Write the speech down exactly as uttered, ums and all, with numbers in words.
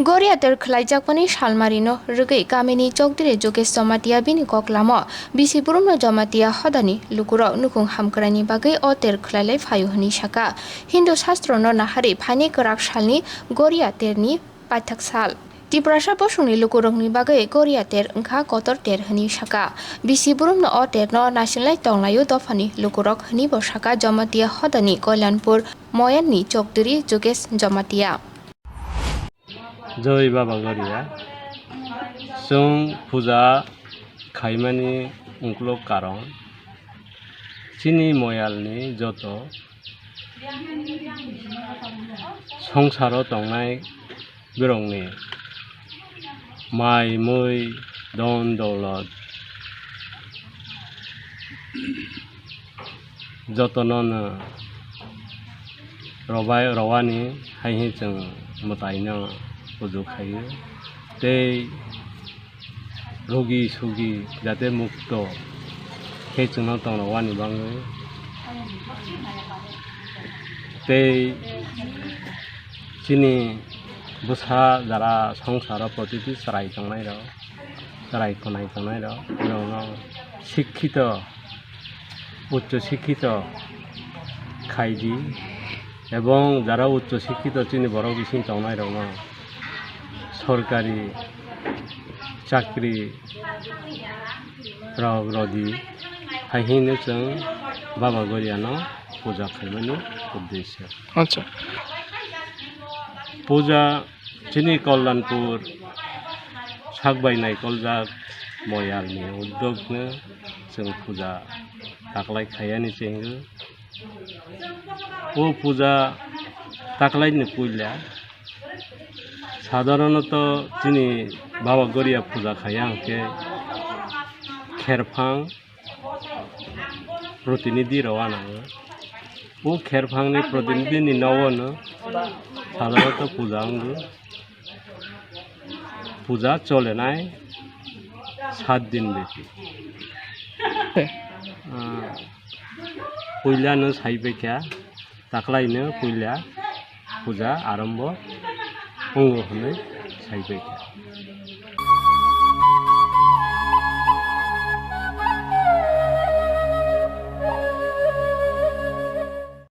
Goria ter khwlaijakmani salmarino rwgwi kamini Chokdiri Jugesh Jamatia bini koklamo bisi burumno Jamatia hodani lukurok nukhung hamkraini bagwi o ter khwlailai phaio hwnwi saka. Hindu shastrono naharwi phaini kwrak salni Goria terni paithak sal. Tiprasa bosongni lukurokni bagwi Goria ter wngkha kotor ter hwnwi saka. Bisi burumno o terno naisinglai tonglaio dophani lukurok hwnwibo saka Jamatia hodani Koilanpur Moyanni Chokdiri Jugesh Jamatia. Joi Baba Goria. Chwng puja khaimani ungkuluk karon chini moyalni joto songsaro tongnai borokni mai mui don dolot jotono no robai rowani hai hai chwng mwtaino pujo khaio tei rogi sugi jate mukto khe chwngno tong rowani bagwi tei chini bwsa jara songsaro protiti chwrai tongnai rok. Chwrai khwnai tongnai rok, borokno sikkito, uccho sikkito khaidi, ebong jara uccho sikkito chini borok bising tongnai rokno sorkari chakri rok rwdi, hai hino chwng Baba Goriano puja khaimani uddesyo. Acha. Puja chini Kollanpur sak bai naikoljak moyalni uddogno chwng puja taklai khaiyani chengwi. O puja taklaini puila sadharonoto chini Baba Goria puja khaiya hwnkhe kherphang protinidhi rok anango. O kherphangni protinidhini nogono sadharonoto puja wngo. Puja cholenai sat din beti. Ah, puilano saibaikha, taklaino puila puja arombo wngo hwnwi saibaikha.